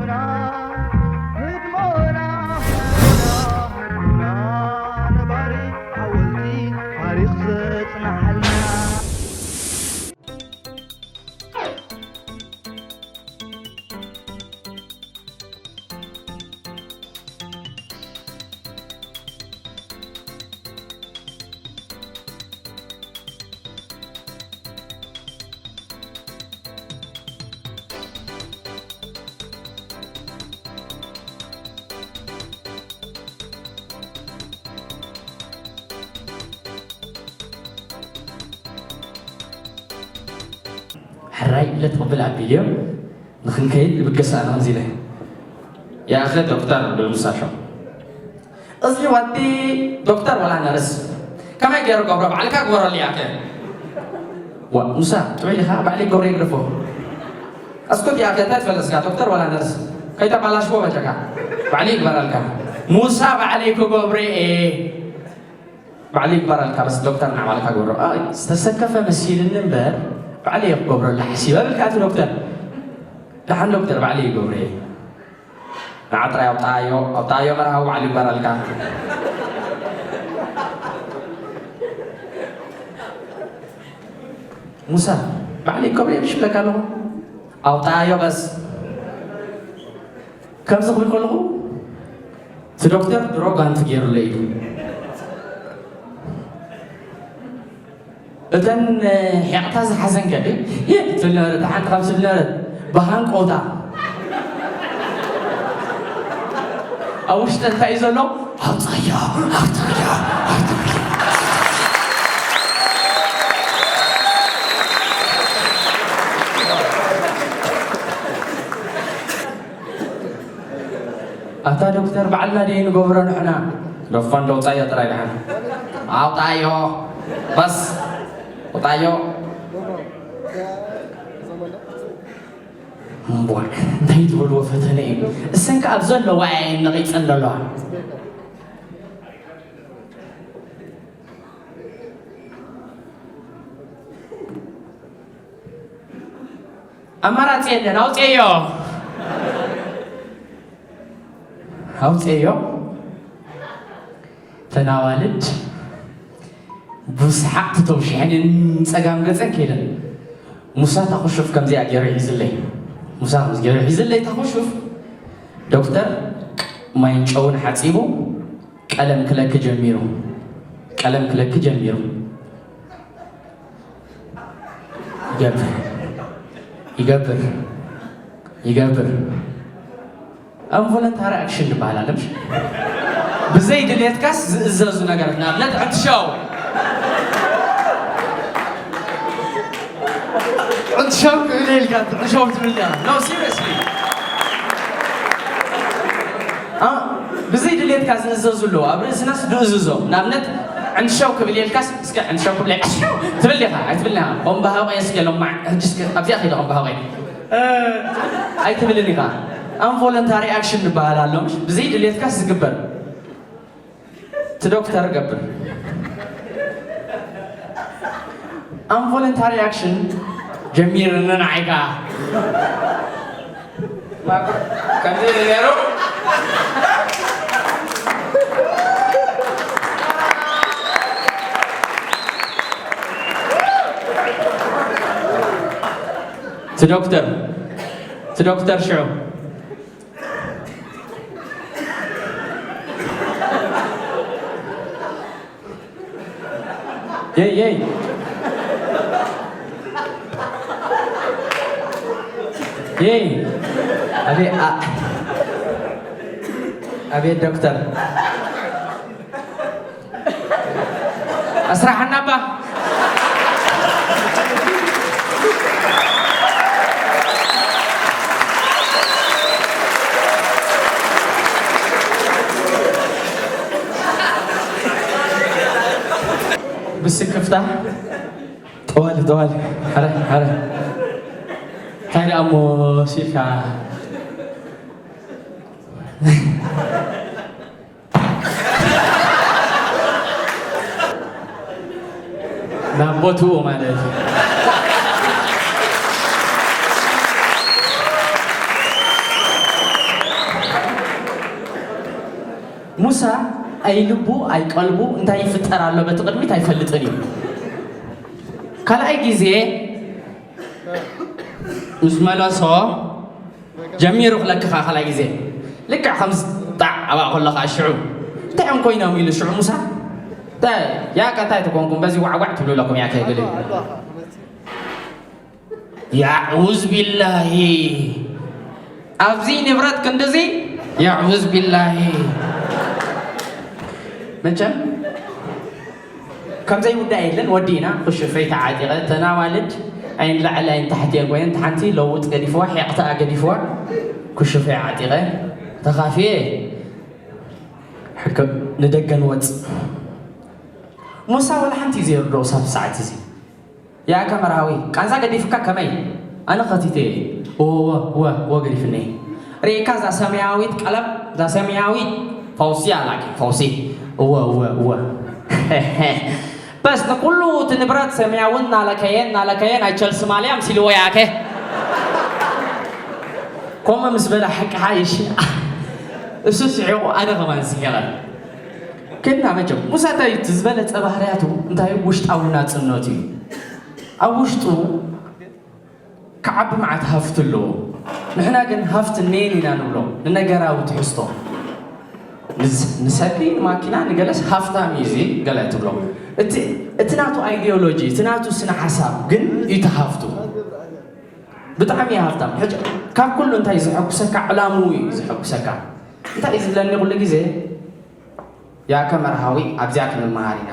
ህድሞና፣ ህድሞና፣ ህድሞና፣ ነባሪ ሓወልቲ ታሪኽ ዘጽንሓልና። ሕራይ ኢለ ተቐብል ኣቢልዮ ንኽንከይድ ብገሳ ኣነ ከምዚ ኢለ፣ "ያኸ ዶክተር" ብል ሙሳ ሸው። "እዚ ወዲ ዶክተር ወላ ነርስ? ከመይ ገይሩ ገብሮ? ባዕልካ ግበረሉ ያኸ!" "ዋ፣ ሙሳ፣ ጥዑይ ዲኻ? ባዕለይ ገብረ ይግደፎ። እስኩት ያኸ፣ እንታይ ትፈልጥ እስካ? ዶክተር ወላ ነርስ? ከይተባላሽዎ በጃካ። ባዕለይ ይግበረልካ። ሙሳ፣ ባዕለይ ክገብሮ እየ። ባዕለይ ይግበረልካ፣ በስ ዶክተር ንዓ ባዕልካ ግበሮ።" ኣይ፣ ዝተሰከፈ መሲልኒ እምበር፣ ባዕለይ እየ ክገብረሉ ሓሲበ በልካ እቲ ዶክተር። ደሓን ዶክተር፣ ባዕለይ ይገብሮ እየ። ንዓ ጥራይ ኣውጣዮ፣ ኣውጣዮ መርሃዊ ባዕሉ ይግበረልካ። ሙሳ፣ ባዕለይ ክገብሮ እየ ምሽ ይብለካ ኣለኹ። ኣውጣዮ በስ። ከምዚ ክብል ከለኹ፣ እቲ ዶክተር ድሮ ጓንቲ ገይሩለይ እዩ። እተን ሒቕታ ዝሓዘን ከ ትብል ነበረት፣ ሓንቲ ካብ ትብል ነበረት፣ ብሃንቀውታ። ኣብ ውሽጠ እንታይ እዩ ዘሎ? ኣውጻዮ፣ ኣውጻዮ፣ ኣውጻዮ። ኣታ ዶክተር፣ ባዕልና ደይ ንገብሮ ንሕና። ደፋን ደውጻዮ ጥራይ ደሓን። ኣውጣዮ። በስ። ውጣዮ። እምቧ፣ እንታይ ትብልዎ ፈተነ እዩ? እሰን ከኣ ኣብ ዘለዋ እየን ነቒጸን ዘለዋ። ኣማራጺ የለን፣ ኣውጽኤዮ። ኣውጽኤዮ። እተን ኣዋልድ ብሰሓቕ ተተውሺሐን ጸጋም ገጸን ከይደን። ሙሳ እታ ኩሹፍ ከምዚኣ ገይሩ ሒዝለይ። ሙሳ ከምዚ ገይሩ ሒዝለይ እታ ኩሹፍ። ዶክተር ማይን ጨውን ሓጺቡ ቀለም ክለኪ ጀሚሩ። ቀለም ክለኪ ጀሚሩ። ይገብር። ይገብር። ይገብር። ኢንቮለንታሪ ኣክሽን ይበሃል ኣሎ፣ ምሽ? ብዘይ ድሌትካስ ዝእዘዙ ነገራት፣ ንኣብነት ዕንትሻው። ዕንትሻው ክብል ኢልካ፣ ዕንትሻው ትብል ኢኻ። No, seriously። አ፣ ብዘይ ድሌትካ ዝእዘዙ ኣለዉ፣ ኣብ ርእስናስ ንእዝዞም። ንኣብነት ዕንትሻው ክብል ኢልካስ፣ እስከ ዕንትሻው ክብል፣ ዕንትሻው ትብል ኢኻ፣ ኣይትብልን ኢኻ። ቆምባሃቆ እስከ ሎማዕ፣ ሕጂ እስከ ኣብዚኣ ከይደ ቆምባሃቆ። እ፣ ኣይትብልን ኢኻ። ኣንቮለንታሪ ኣክሽን ንበሃል ኣሎ፣ ምሽ? ብዘይ ድሌትካስ ዝግበር። እቲ ዶክተር ገብር። ኣንቮለንታሪ ኣክሽን ጀሚርኒ ንዓይ ከኣ። ከምዚ ኢሉ ነይሩ። እቲ ዶክተር፣ እቲ ዶክተር ሽዑ የይ፣ የይ። የይ። ኣቤ-፣ ኣ-፣ ኣቤት ዶክተር። ኣስራሓና እባ። ብስክፍታ ጠዋሊ፣ ጠዋሊ። ሓረ፣ ሓረ። እንታይ ደኣ እሞ ሲልካ? ናብ ቦትኡ ማለት እዩ። ሙሳ ኣይልቡ ኣይቀልቡ እንታይ ይፍጠር ኣሎ በቲ ቅድሚት ኣይፈልጥን እዩ። ካልኣይ ግዜ ምስ መለሶ ጀሚሩ ክለክኻ ካልኣይ ግዜ ልክዕ ከምዚ ጣዕ ኣብኣ ከሎ ከዓ ሽዑ እንታይ እዮም ኮይኖም ኢሉ ሽዑ ሙሳ እንታይ ያካ እንታይ ተኮንኩም በዚ ዋዕዋዕ ትብሉ ኣለኩም ያከ ይብል እዩ። ያዑዝ ቢላሂ ኣብዚ ንብረት ክንድዚ ያዑዝ ቢላሂ። መቸም ከም ዘይውዳእ የለን። ወዲእና ክሽፈይ ተዓጢቐ እተን ኣዋልድ ኣይን ላዕሊ ኣይን ታሕቲ እየን ኮይነን። ሓንቲ ለውጥ ገዲፍዋ፣ ሒቕተኣ ገዲፍዋ፣ ክሽፈይ ዓጢቐ ተኻፍየ ሕክም ንደገ ንወፅ። ሙሳ ወላ ሓንቲ እዩ ዘይርድኦ ሳብ ሰዓት እዚ። ያከ መርሃዊ ቃንዛ ገዲፍካ ከመይ? ኣነ ከቲተ እየ። እወ እወ እወ እወ ገዲፍኒ። ርኢካ እዛ ሰማያዊት ቀለም እዛ ሰማያዊት ፈውሲ ኣላኪ ፈውሲ። እወ እወ እወ በስ ንኩሉ እቲ ንብረት ሰማያዊ እናለከየ እናለከየ ናይ ቸልሲ ማልያ ምሲልዎ ያከ ከምኡ ምስ በላ ሓቂ ሓይሽ እሱ ስሒቑ ኣነ ከማን ስሒቐ። ግን መቸም ሙሳ እንታይ እዩ እቲ ዝበለፀ ባህርያቱ እንታይ እዩ? ውሽጣዊ ናፅነቱ እዩ። ኣብ ውሽጡ ክዓቢ መዓት ሃፍቲ ኣለዎ። ንሕና ግን ሃፍቲ እኔን ኢና ንብሎ ንነገራዊ ትሕዝቶ። ንስ- ንሰዲ ንማኪና ንገለስ ሃፍታም እዩ እዚ ገለ ትብሎ። እቲ እቲ ናቱ ኣይዲዮሎጂ እቲ ናቱ ስነ ሓሳብ ግን እዩ እቲ ሃፍቱ። ብጣዕሚ እዩ ሃፍታም። ሕጂ ካብ ኩሉ እንታይ ዘሐጉሰካ? ዕላምኡ እዩ ዘሐጉሰካ። እንታይ እዩ ዝብለኒ ኩሉ ግዜ ያከ መርሃዊ ኣብዚኣ ክንመሃር ኢና።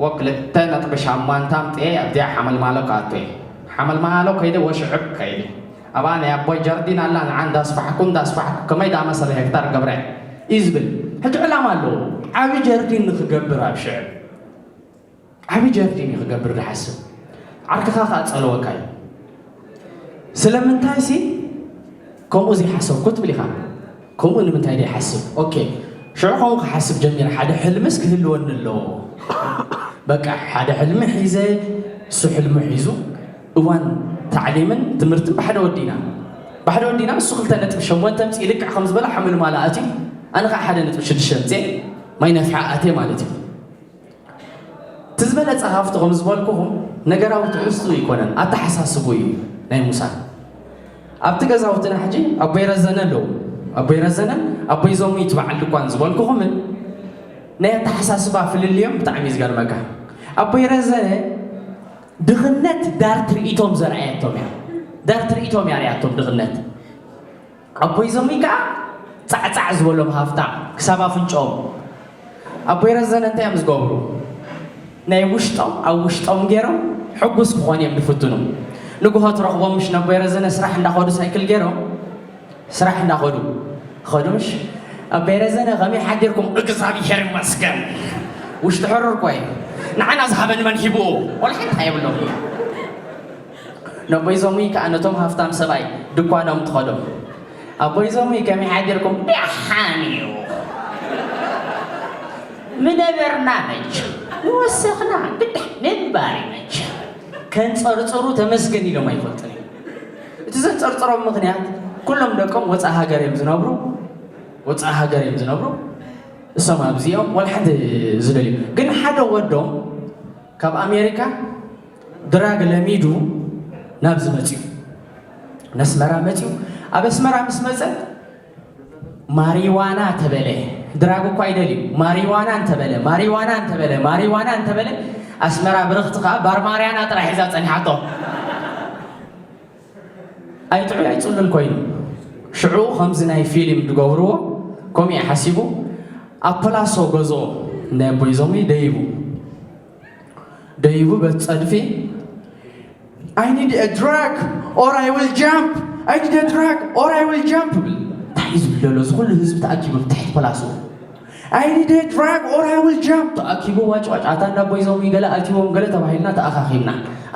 ወ ክልተ ነጥቢ ሻማንታ ኣምፅኤ ኣብዚኣ ሓመልማሎ ክኣቱ እየ። ሓመልማሎ ከይደ ወሽዕብ ከይደ ኣብኣ ናይ ኣቦይ ጀርዲን ኣላ ንዓ እንዳስፋሕኩ እንዳስፋሕኩ ከመይ ዳመሰለ ሄክታር ገብረ እዩ ዝብል። ሕጂ ዕላማ ኣለዎ ዓብዪ ጀርዲን ንክገብር ኣብ ሽዕብ ዓብዪ ጀርዲን እዩ ክገብር ዝሓስብ። ዓርክኻ ከዓ ጸለወካ እዩ። ስለምንታይሲ ከምኡ ዘይሓሰብኩ ትብል ኢኻ። ከምኡ ንምንታይ ዘይሓስብ? ኦኬ ሽዑ ከምኡ ክሓስብ ጀሚረ። ሓደ ሕልምስ ክህልወኒ ኣለዎ። በቃ ሓደ ሕልሚ ሒዘ እሱ ሕልሚ ሒዙ እዋን ታዕሊምን ትምህርትን ብሓደ ወዲና ብሓደ ወዲና እሱ ክልተ ነጥቢ ሸሞንተ ምፅ ልክዕ ከም ዝበላ ሓምል ማላ ኣትዩ ኣነ ከዓ ሓደ ነጥቢ ሽዱሽተ ምፅ ማይ ነፍሓ ኣትየ ማለት እዩ። እቲ ዝበለፀ ሃፍቲ ከም ዝበልኩኹም ነገራዊ ትሕዝቱ ይኮነን ኣተሓሳስቡ እዩ ናይ ሙሳ። ኣብቲ ገዛውትና ሕጂ ኣቦይ ረዘነ ኣለዉ። ኣቦይ ረዘነ ኣቦይ ዞሙ እዩ ትበዓል ድኳን ዝበልኩኹምን ናይ ኣተሓሳስባ ፍልልዮም ብጣዕሚ እዩ ዝገርመካ። ኣቦይ ረዘነ ድኽነት ዳር ትርኢቶም ዘርኣየቶም እያ። ዳር ትርኢቶም እያ ርኣያቶም ድኽነት። ኣቦይ ዞሙይ ከዓ ፃዕፃዕ ዝበሎም ሃፍታም ክሳብ ኣፍንጭኦም። ኣቦይ ረዘነ እንታይ እዮም ዝገብሩ? ናይ ውሽጦም ኣብ ውሽጦም ገይሮም ሕጉስ ክኾኑ እዮም ዝፍትኑ። ንግሆ ትረኽቦም ምሽ ነቦይ ረዘነ ስራሕ እንዳኸዱ ሳይክል ገይሮም ስራሕ እንዳኸዱ ኸዱ ምሽ ኣቦይ ረዘነ ከመይ ሓዲርኩም? እግዚኣብሔር ይመስገን ውሽጢ ሕሩር ኮይ ንዓና ዝሃበኒ መን ሂቡ? ወላ ሓንቲ የብሎም። ነቦይ ዞሙይ ከዓ ነቶም ሃፍታም ሰብኣይ ድኳኖም ትኸዶም ኣቦይ ዞሙይ ከመይ ሓዲርኩም? ደሓን እዩ ምነበርና መቸም ምወሰኽና ግዳ ምንባር እዩ መቸም። ከንፀርፅሩ ተመስገን ኢሎም ኣይፈልጡን እዮም። እቲ ዘንፀርፅሮም ምኽንያት ኩሎም ደቆም ወፃኢ ሃገር እዮም ዝነብሩ። ወፃኢ ሃገር እዮም ዝነብሩ። እሶም ኣብዚኦም ወላ ሓንቲ ዝደልዩ ግን ሓደ ወዶም ካብ ኣሜሪካ ድራግ ለሚዱ ናብዚ መፅዩ ነስመራ መፅዩ ኣብ ኣስመራ ምስ መፀ ማሪዋና ተበለ። ድራግ እኳ ይደልዩ ማሪዋና እንተበለ ማሪዋና እንተበለ ማሪዋና እንተበለ ኣስመራ ብርኽቲ ከዓ ባርማርያና ጥራሕ ሒዛ ፀኒሓቶ። ኣይጥዑይ ኣይፅሉል ኮይኑ ሽዑ ከምዚ ናይ ፊልም ዝገብርዎ ከምኡ ሓሲቡ ኣብ ፕላሶ ገዝኦ ናይ ኣቦይ ዞሚ ደይቡ ደይቡ በቲ ፀድፊ I need a drug or I will jump I need a drug or I will jump ብል እንታይ እዩ ዝብለሎ እዚ ኩሉ ህዝቢ ተኣኪቡ ብትሕቲ ፕላሶ I need a drug or I will jump ተኣኪቡ ዋጭ ዋጭ ኣታ እንዳ ኣቦይ ዞሚ ገለ ኣትዎም ገለ ተባሂልና ተኣኻኺብና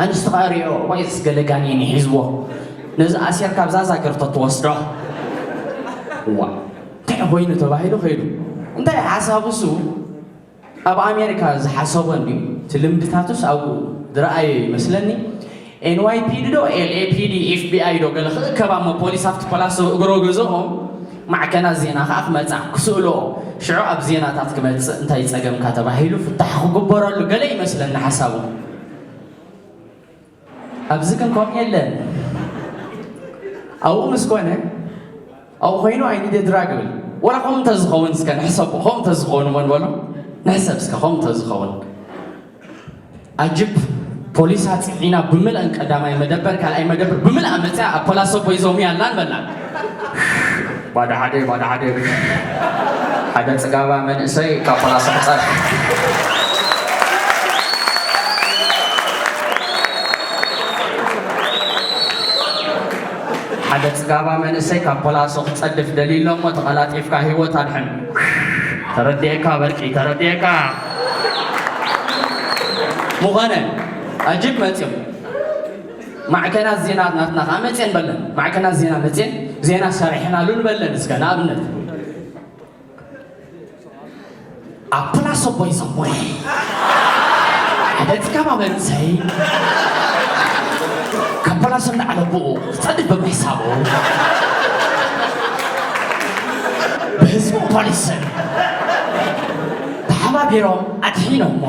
ኣንስቲ ከዓ ሪኦ ወይስ ገለ ጋኔን ይሒዝዎ ነዚ ኣሲርካ ኣብዛ ዛግር ተትወስዶ ዋ እንታይ ኮይኑ ተባሂሉ ከይዱ እንታይ ሓሳቡ እሱ ኣብ ኣሜሪካ ዝሓሰቦ እንድዩ እቲ ልምድታቱስ ኣብኡ ዝረኣዮ ይመስለኒ ኤንዋይፒዲ ዶ ኤልኤፒዲ ኤፍቢኣይ ዶ ገለ ክእከብ ኣሞ ፖሊስ ኣብቲ ፖላስ እግሮ ገዝኦም ማዕከናት ዜና ከኣ ክመጻ ክስእልኦ፣ ሽዑ ኣብ ዜናታት ክመጽእ እንታይ ጸገምካ ተባሂሉ ፍታሕ ክግበረሉ ገለ ይመስለኒ ሓሳቡ። ኣብዚ ግን ከምኡ የለን። ኣብኡ ምስ ኮነ ኣብኡ ኮይኑ ኣይኒደ ድራግ ብል። ወላ ከምኡ እንተዝኸውን እስከ ንሕሰቦ፣ ከምኡ እንተዝኸውን እሞ ንበሎ፣ ንሕሰብ እስከ ከምኡ እንተዝኸውን። ኣጅብ ፖሊስ ኣጽዒና ብምልአን ቀዳማይ መደበር ካልኣይ መደበር ብምልኣ መጽያ ኣብ ፖላሶ ቦይዞሚ ኣላ ንበላ። ባዳ ሓደ ባዳ ሓደ ሓደ ጽጋባ መንእሰይ ካብ ፖላሶ ክጸር ሓደ ጽጋባ መንእሰይ ካብ ፖላሶ ክጸድፍ ደልዩ ኣሎ እሞ ተቐላጢፍካ ህይወት ኣድሕን። ተረዲኤካ በርቂ ተረዲኤካ። ምኾነ ኣጅብ መጽዮም ማዕከናት ዜና ናትና ከዓ መጽየን በለን። ማዕከናት ዜና መጽየን ዜና ሰሪሕናሉ ንበለን። እስከ ንኣብነት ኣብ ፕላሶ ቦይ ዘሞይ ሓደ ጽጋባ መንእሰይ ካብ ፕላሶ እንዳዓለቡ ክጸድፍ ብምሕሳቡ ብህዝቡ ፖሊስን ተሓባቢሮም ኣድሒኖሞ።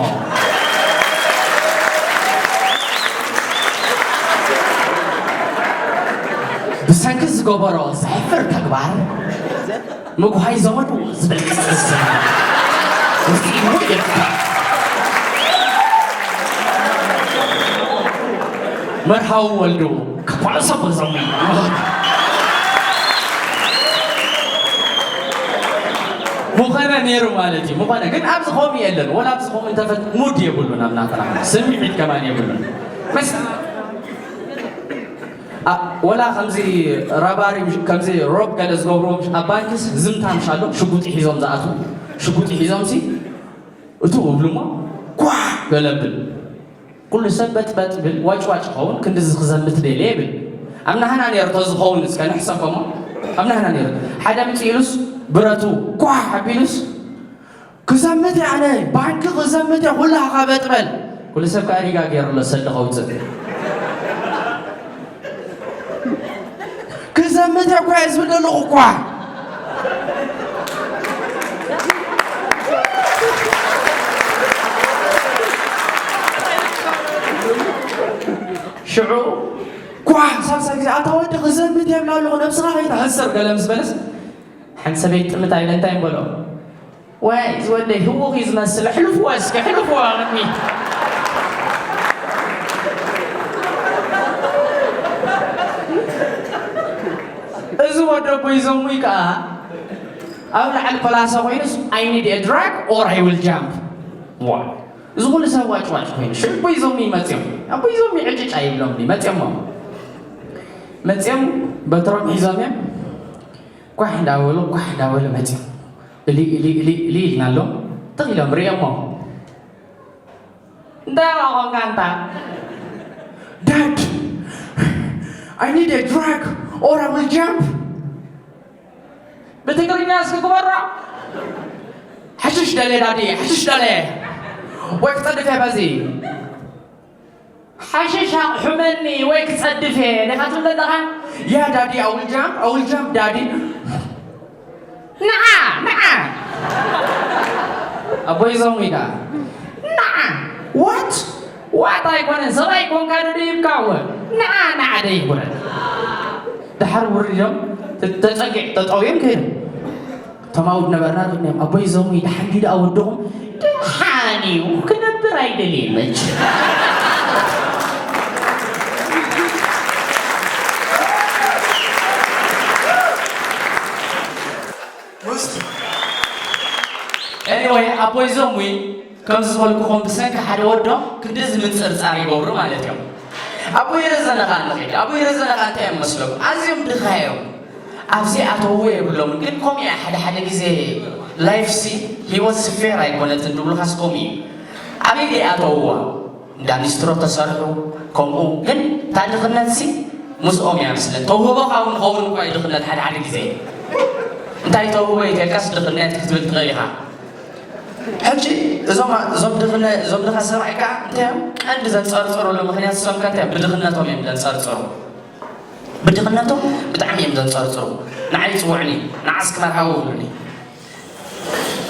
ብሰንኪ ዝገበሮ ዘሕፍር ተግባር ምጉሃይ ዘመዱ ዝብል ቅጽል ስም ውስጢ ይርከብ። መርሃዊ ወልዱ ክጳልሶ በዞም ምኾነ ነይሩ ማለት እዩ። ምኾነ ግን ኣብዚ ከምኡ የለን። ወላ ኣብዚ ከምኡ እንተፈት ሙድ የብሉን፣ ኣብ ናትና ስምዒት ከማን የብሉን። መስ ኣ- ወላ ከምዚ ራባሪ ምሽ- ከምዚ ሮብ ገለ ዝገብርዎ ምሽ- ኣብ ባንክስ ዝምታ ምሽ ኣሎ። ሽጉጢ ሒዞም ዝኣትዉ ሽጉጢ ሒዞም ሲ እቱ እብሉ እሞ ኳ ገለብል ኩሉ ሰብ በጥበጥ ብል ዋጭ ዋጭ ኸውን ክንድዚ ክዘምት ደልየ ይብል። ኣብ ናህና ነይሩ ተዝኸውን እስከ ንሕሰቦሞ። ኣብ ናህና ነይሩ ሓደ ምጽእ ኢሉስ ብረቱ ኳ ኣቢሉስ ክዘምት እየ ኣነ፣ ባንኪ ክዘምት እየ፣ ኩላኻ በጥ በል። ኩሉ ሰብ ከኣ ሪጋ ገይሩ ኣሎ፣ ሰዲ ከውጽእ። ክዘምት እየ እኳ እየ ዝብል ዘለኹ እኳ። ሽዑ ኳ ሳልሳይ ግዜ፣ ኣታ ወዲ ክዘምት እየ እብላ ኣለኹ፣ ነብስኻ ከይትሃስር ገለ ምስ በለስ፣ ሓንቲ ሰበይቲ ጥምት ኣይለ እንታይ እምበሎ? ዋይ፣ እዚ ወደይ ህዉኽ እዩ ዝመስል፣ ኣሕልፍዋ እስከ፣ ኣሕልፍዋ ቅድሚ። እዚ ወዲ ኣቦይ ዘሙይ ከኣ ኣብ ላዕሊ ፕላሳ ኮይኑስ፣ "I need a drug or I will jump." ዋ፣ እዚ ኩሉ ሰብ ዋጭ ዋጭ ኮይኑ፣ ሽዑ ኣቦይ ዘሙይ መጽዮም። ኣቦይ ዘሙይ ዕጭጭ ኣይብሎም ድዩ? መጽዮም። መጽዮም በትሮም ሒዞም እዮም። ኳሕ እንዳበሉ፣ ኳሕ እንዳበሉ መጽዮም። እሊ፣ እሊ፣ እሊ፣ እሊ ኢልና ኣሎ። ትኽ ኢሎም ርእዮሞ። እንታይ ኢኻ ኾንካ ኣንታ? Dad, I need a drug or I will jump. ብትግርኛ እስኪ ግበራ። ሓሽሽ ደልየ ዳዲ፣ ሓሽሽ ደልየ። ወይ ክጸድፍ እየ በዚ። ሓሽሽ ኣቑሑመኒ ወይ ክጸድፍ እየ ዲኻ ትብል ዘለኻ? Yeah, Daddy, I will jump, I will jump, Daddy. ንዓ፣ ንዓ። ኣቦይ ዞም ኢዳ። ንዓ። What? ዋት ኣይኮነን፣ ሰብኣይ ኮንካ ዶ ደይብካ እወ። ንዓ፣ ንዓ ደይኮነን። ድሓር ውሪዶም፣ ተ-፣ ተጸጊዕ፣ ጠጠውዮም ከይዶም። እቶም ኣውድ ነበርና፣ ጥቕሚኦም፣ ኣቦይ ዞም ኢዳ፣ ሓንዲ ደኣ ወድኹም፣ ደሓን እዩ፣ ክነብር ኣይደልየን መች። Anyway፣ ኣቦይ ዞም ዊ ከምዚ ዝበልኩኹም ብሰንኪ ሓደ ወዶም ክንድዚ ምንጽርጻር ይገብሩ ማለት እዮም። ኣቦይ ረዘነ ኸኣ ንኺድ። ኣቦይ ረዘነ ኸኣ እንታይ እዮም መስለኩም? ኣዝዮም ድኻ እዮም። ኣብዚ ኣተውዎ የብሎምን። ግን ከምኡ እያ ሓደ ሓደ ግዜ ላይፍ ሲ ህይወት ሲ ፌር ኣይኮነትን ድብሉኻስ ከምኡ እዩ። ኣበይ ደይ ኣተውዎ? እንዳ ሊስትሮ ተሰርሑ ከምኡ። ግን እታ ድኽነት ሲ ምስኦም እያ መስለን። ተውህቦኻ እውን ክኸውን እኳ እዩ ድኽነት ሓደ ሓደ ግዜ። እንታይ ተውህቦ ይተልካስ ድኽነት ክትብል ትኽእል ኢኻ። ሕጂ እዞም፣ እዞም ድኽነ-፣ እዞም ድኻ ሰብኣይ ከኣ እንታይ እዮም ቀንዲ ዘንጸርጽሩሉ ምኽንያት? እሶም ከ እንታይ እዮም ብድኽነቶም እዮም ዘንጸርጽሩ? ብድኽነቶም ብጣዕሚ እዮም ዘንፀርፅሩ። ንዓይ ይፅውዑኒ፣ ንዓስኪ መርሃዊ ይብሉኒ።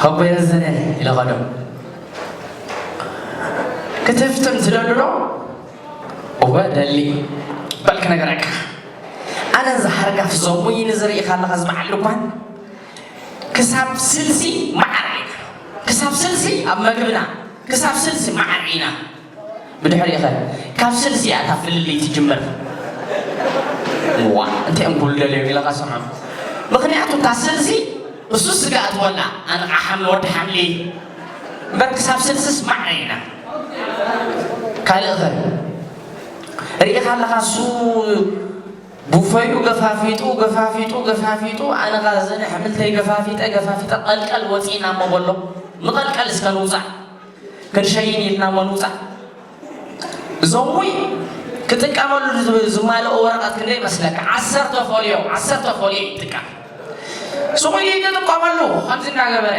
"ሀቦይ ረዘነ" ኢለ ከዶ ክትፍትን ትደሊ ዶ? "እወ ደሊ። በል ክነገረካ፣ ኣነ እዚ ሓርጋፍ ዞሙይ ንዝርኢ ካለኻ ዝበዓል ድኳን ክሳብ ስልሲ መዓር ኢና፣ ክሳብ ስልሲ ኣብ መግብና፣ ክሳብ ስልሲ መዓር ኢና። ብድሕሪኡ ኸ ካብ ስልሲ እያ እታ ፍልልይ ትጅምር። ዋ፣ እንታይ እዮም ክብሉ ደልዮም ኢለ ኸስምዖም። ምኽንያቱ እታ ስልሲ እሱ ስጋ እትወላ፣ ኣነ ኸዓ ሓምሊ ወዲ ሓምሊ። እምበር ክሳብ ስልስስ መዓር ኢና። ካልእ ኸ ርኢኻ ኣለኻ፣ እሱ ቡፈዩ ገፋፊጡ፣ ገፋፊጡ፣ ገፋፊጡ፣ ኣነ ኸዓ እዘን ኣሕምልተይ ገፋፊጠ፣ ገፋፊጠ፣ ቀልቀል ወፂእና እሞ በሎ። ንቐልቀል እስከ ንውፃእ፣ ክንሸይን ኢልና እሞ ንውፃእ። ዞሙይ ክጥቀመሉ ዝ-፣ ዝማልኦ ወረቐት ክንደይ ይመስለካ? ዓሰርተ ፎልዮ፣ ዓሰርተ ፎልዮ ይጥቀም። ሱቕ ኢሉ ይጥቀመሉ፣ ከምዚ እናገበረ።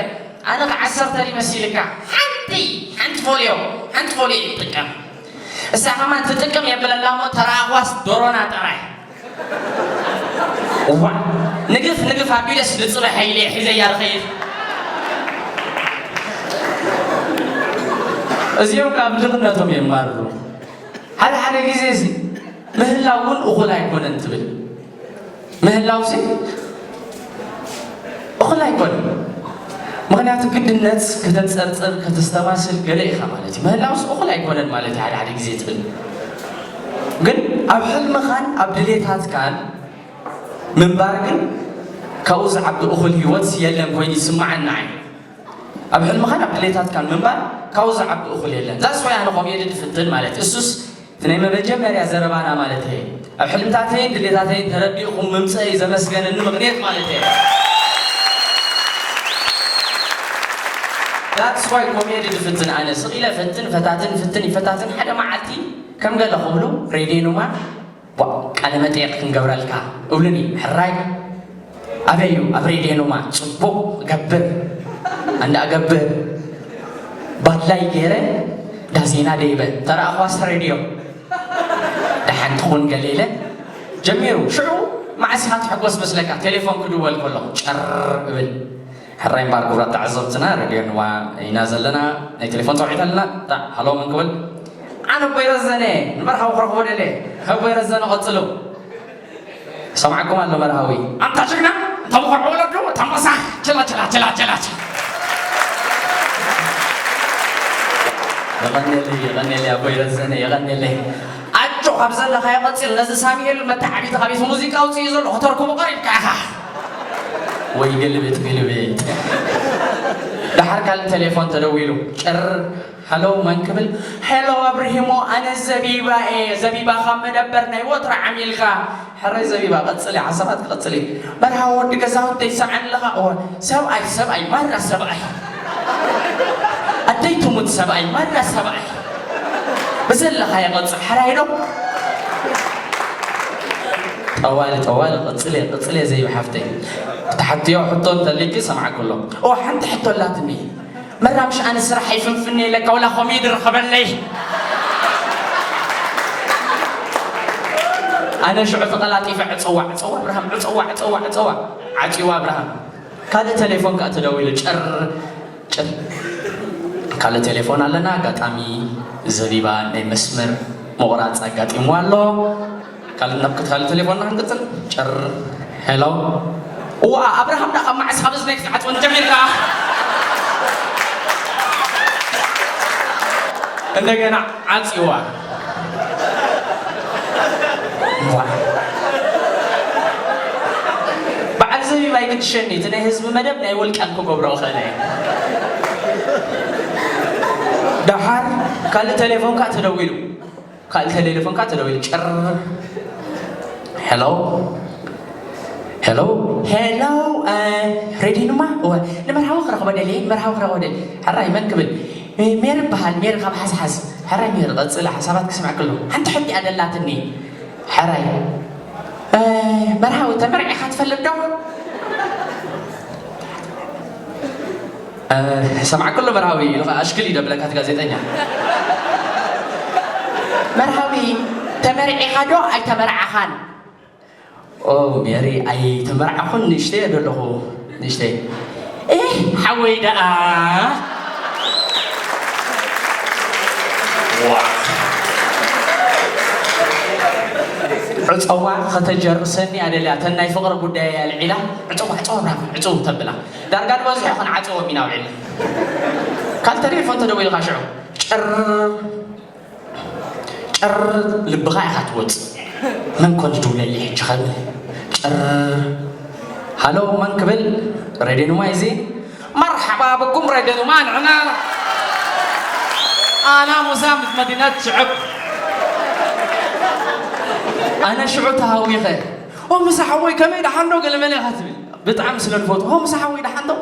ኣነ ኸዓ ዓሰርተ ድዩ መሲልካ? ሓንቲ፣ ሓንቲ ፎልዮ፣ ሓንቲ ፎልዮ ይጥቀም። እሳ ከማን ትጥቅም የብለላ እሞ ተረኣኽዋስ ዶሮና ጥራይ። እዋ፣ ንግፍ ንግፍ ኣቢለስ ንጽባሕ ኢለ ሒዘያ ዝኸይድ። እዚኦም ካብ ድኽነቶም የማርሩ። ሓደ ሓደ ግዜ እዚ ምህላው እውን እኹል ኣይኮነን ትብል። ምህላውሲ እኹል ኣይኮነን። ምኽንያቱ ግድነት ከተንጸርጽር፣ ከተስተማስል ገለ ኢኻ ማለት እዩ። ምህላውስ እኹል ኣይኮነን ማለት እዩ ሓደ ሓደ ግዜ ትብል። ግን ኣብ ሕልምኻን ኣብ ድሌታትካን ምንባር ግን ካብኡ ዝዓቢ እኹል ህይወት የለን ኮይኑ ይስምዓኒ ኣነ። ኣብ ሕልምኻን ኣብ ድሌታትካን ምንባር ካብኡ ዝዓቢ እኹል የለን። That's why ኣነ ኮሜዲ ድፍትን ማለት እዩ። እሱስ እቲ ናይ መጀመርያ ዘረባና ማለት እየ። ኣብ ሕልምታተይን ድሌታተይን ተረዲእኹም ምምፀእይ ዘመስገነኒ ምኽንያት ማለት እየ። That's why ኮሜዲ ድፍትን ኣነ። ስቕ ኢለ ፈትን፣ ፈታትን፣ ፍትን፣ ይፈታትን። ሓደ መዓልቲ ከም ገለ ክብሉ ሬድዮ ኑማ፣ "ቧ፣ ቃለ መጠየቕ ክንገብረልካ" እብሉኒ። ሕራይ። ኣበይ እዩ? ኣብ ሬድዮ ኑማ። ጽቡቕ ገብር። ኣንዳ ገብር። ባድላይ ገይረ፣ ዳዜና ደይበ። ተረኣኽዋስ ሬድዮ። ደሓን ትኹን ገለ ኢለ። ጀሚሩ። ሽዑ መዓስ ኢኻ ትሕጎስ መስለካ? ቴሌፎን ክድወል ከሎ። ጨር እብል። ሕራይ እምበኣር ክቡራት ተዓዘብትና፣ ሬድዮ ኑማ ኢና ዘለና። ናይ ቴሌፎን ጻውዒት ኣለና። እታ፣ ሃሎ፣ መን ክብል? ኣነ ኣቦይ ረዘነ፣ ንመርሃዊ ክረኽቦ ደልየ። ኣቦይ ረዘነ፣ ቀጽሉ። ሰማዕኩም ኣሎ መርሃዊ። ኣንታ ጅግና፣ ኣንታ መኾርዒ ወለዱ፣ ኣንታ ኣንበሳ፣ ችላ፣ ችላ፣ ችላ፣ ችላ፣ ችላ። የቐንየለይ፣ የቐንየለይ፣ ኣቦይ ረዘነ፣ የቐንየለይ። ኣጆ፣ ካብ ዘለኻዮ ቀጽል፣ ነዚ ሳሙኤል መተዓቢቲ ካብ ቤት ሙዚቃ ኣውጺኡ ዘሎ፣ ከተርክቦ ቀሪብካ ኢኻ። ወይ ግልብጥ፣ ግልብጥ። ደሓር ካልእ ቴሌፎን ተደዊሉ፣ ጭር ሃሎ፣ መን ክብል? ሄሎ ኣብርሂሞ፣ ኣነ ዘቢባ እየ። ዘቢባ፣ ካብ መደበር ናይ ወትሩ ዓሚልካ። ሕራይ ዘቢባ፣ ቀጽሊ፣ ሓሳባት ክቐጽል እዩ። መርሃዊ ወዲ ገዛውተይ፣ ሰምዓኒ ኣለኻ? እወ። ሰብኣይ፣ ሰብኣይ፣ ማራ ሰብኣይ። ኣደይ ትሙት ሰብኣይ፣ ማራ ሰብኣይ። ብዘለኻዮ ቀጽል፣ ሕራይ ዶ? ጠዋሊ፣ ጠዋሊ፣ ቀጽሊ፣ ቀጽሊ፣ ዘይቢ ሓፍተይ። ትሓትዮ ሕቶ እንተሊኪ፣ ሰምዓኩ ኣሎ። እወ፣ ሓንቲ ሕቶ ኣላትኒ። መራ፣ ምሽ ኣነ ስራሕ ኣይፍንፍን ኢለካ፣ ወላ ኮሜዲ ርኸበለይ። ኣነ ሽዑ ተቐላጢፈ ዕጸዋ፣ ዕጸዋ ኣብርሃም፣ ዕጸዋ፣ ዕጸዋ፣ ዕጸዋ። ዓጽዋ ኣብርሃም። ካልእ ቴሌፎን ከኣ ተደዊሉ፣ ጭር፣ ጭር። ካልእ ቴሌፎን ኣለና፣ ኣጋጣሚ ዘቢባ ናይ መስመር ምቑራጽ ኣጋጢምዋ ኣሎ። ካልእ ናብ ካልእ ቴሌፎንና ክንቅጽል። ጭር። ሄሎ። እዋ፣ ኣብርሃም፣ ደኣ ካብ መዓስ ካብ እዝነይ ክትዓጽወኒ ጀሚርካ? እንደገና ዓጽዋ። እዋ። በዓል ዘቢብ ኣይግድሸኒ፣ እቲ ናይ ህዝቢ መደብ ናይ ውልቀን ክገብሮ እኽእል እየ። ደሓር ካልእ ቴሌፎን ከኣ ተደዊሉ። ካልእ ቴሌፎን ከኣ ተደዊሉ ጭር። ሄሎ፣ ሄሎ፣ ሄሎ፣ እ፣ ሬድዮ ኑማ? እወ፣ ንመርሃዊ ክረኽቦ ደልየ፣ ንመርሃዊ ክረኽቦ ደልየ። ሕራይ መን ክብል? እ፣ ሜሪ እበሃል፣ ሜሪ ካብ ሓዝሓዝ። ሕራይ ሜሪ፣ ቀጽሊ፣ ሓሳባት ክስምዐኪ ኣለኹ። ሓንቲ ሕቶ እያ ደላትኒ። ሕራይ፣ እ፣ መርሃዊ ተመርዒኻ ትፈልጥ ዶ? እ፣ ሰማዕ ኩሉ መርሃዊ ኢሉ ኸዓ ኣሽክል እዩ ደብለካ እቲ ጋዜጠኛ። መርሃዊ፣ ተመርዒኻ ዶ ኣይተመርዓኻን? ኦ ሜሪ፣ ኣይተመርዓኹን፣ ንእሽተይ እየ ዘለኹ፣ ንእሽተይ። ኤህ፣ ሓወይ ደኣ። ዋ። ዕጸዋ ከተጀርሰኒ እያ ደልያ፣ እተን ናይ ፍቕሪ ጉዳይ እያ ልዒላ። ዕጸዋ፣ ዕጸዋ፣ ብራፍ፣ ዕጹ ተብላ። ዳርጋ ንበዝሑ ክንዓጽዎም ኢና ውዒልና። ካልተሪፎ እንተደዊልካ ሽዑ፣ ጭር። ጭር ልብኻ ኢኻ ትወጽእ። መን ኮን ዝድውለለይ ሕጂ ኸብል? ጭር። ሃሎ፣ መን ክብል? ሬድዮ ኑማ እዚ። መርሓባ ብኩም ሬድዮ ኑማ፣ ንሕና ኣና ሙሳ ምስ መዲናት ሽዕብ። ኣነ ሽዑ ተሃዊኸ፣ "ኦ፣ ሙሳ ሓወይ፣ ከመይ ደሓን ዶ?" ገለ መለ ኢኻ ትብል። ብጣዕሚ ስለ ዝፈትዎ፣ "ኦ፣ ሙሳ ሓወይ፣ ደሓን ዶ?"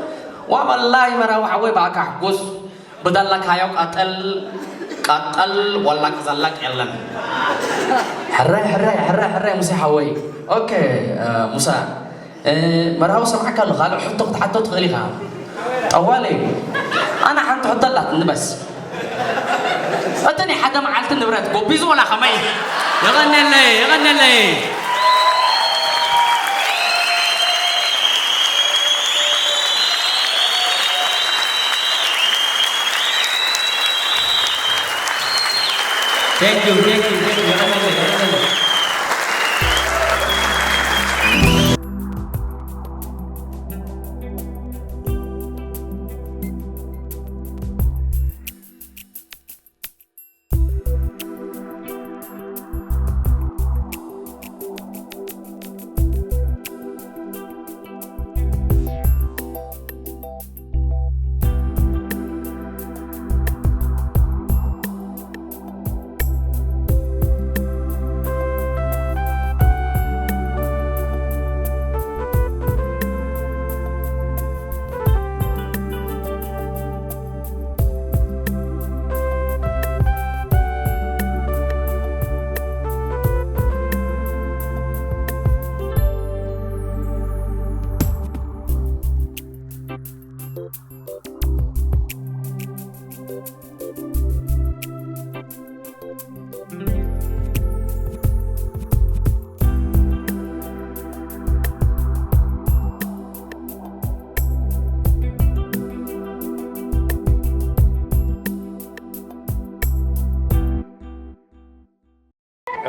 ዋ፣ ወላሂ መራዊ ሓወይ፣ ብኣካ ሕጉስ። ብደለካዮ ቀጥል፣ ቀጥል፣ ወላቅ ዘላቅ የለን። ሕራይ፣ ሕራይ፣ ሕራይ፣ ሕራይ፣ ሙሴ ሓወይ። ኦኬ፣ እ፣ ሙሳ፣ እ፣ መርሃዊ ሰምዓካ ኣሎ፣ ካልእ ሕቶ ክትሓቶ ትኽእል ኢኻ። ጠዋለ እዩ። ኣነ ሓንቲ ሕቶ ኣላትኒ በስ። እቲ ናይ ሓደ መዓልቲ ንብረት ጎቢዙ ወላ ከመይ? የቐንየለይ፣ የቐንየለይ። Thank you, thank you, thank you.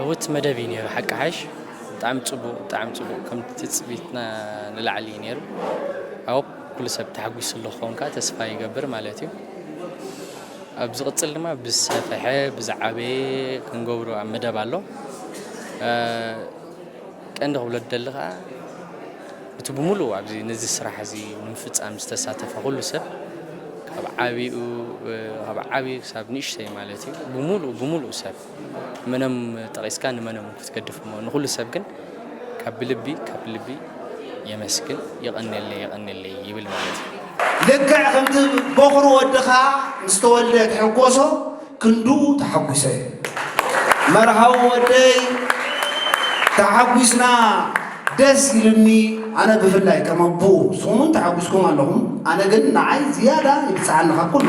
ዕውት መደብ እዩ ነይሩ፣ ሓቂ ሓሽ። ብጣዕሚ ጽቡቕ፣ ብጣዕሚ ጽቡቕ። ከም ትጽቢትና ንላዕሊ እዩ ነይሩ። ኣብ ኩሉ ሰብ ተሓጒሱ ኣሎ ክኸውን ከኣ ተስፋ ይገብር ማለት እዩ። ኣብ ዝቕጽል ድማ ብዝሰፍሐ፣ ብዝዓበየ ክንገብሮ ኣብ መደብ ኣሎ። እ፣ ቀንዲ ክብሎ ዝደሊ ከኣ፣ እቲ ብምሉእ ኣብዚ ነዚ ስራሕ እዚ ንምፍጻም ዝተሳተፈ ኩሉ ሰብ፣ ካብ ዓቢኡ፣ እ፣ ካብ ዓቢ ክሳብ ንእሽተይ ማለት እዩ፣ ብምሉእ፣ ብምሉእ ሰብ፣ መኖም ጠቒስካ ንመኖም ክትገድፍ እሞ፣ ንኹሉ ሰብ ግን ካብ ብልቢ፣ ካብ ልቢ የመስግን፣ የቐንየለይ፣ የቐንየለይ ይብል ማለት እዩ። ልክዕ ከምቲ በኹሪ ወድኻ ምስ ተወልደ ትሕጎሶ፣ ክንድኡ ተሓጒሰ። መርሃዊ ወደይ፣ ተሓጒስና፣ ደስ ኢሉኒ። ኣነ ብፍላይ ከም ኣቦ፣ ንስኹም እውን ተሓጒስኩም ኣለኹም። ኣነ ግን ንዓይ ዝያዳ ይብጽሓኒ ካብ ኩሉ።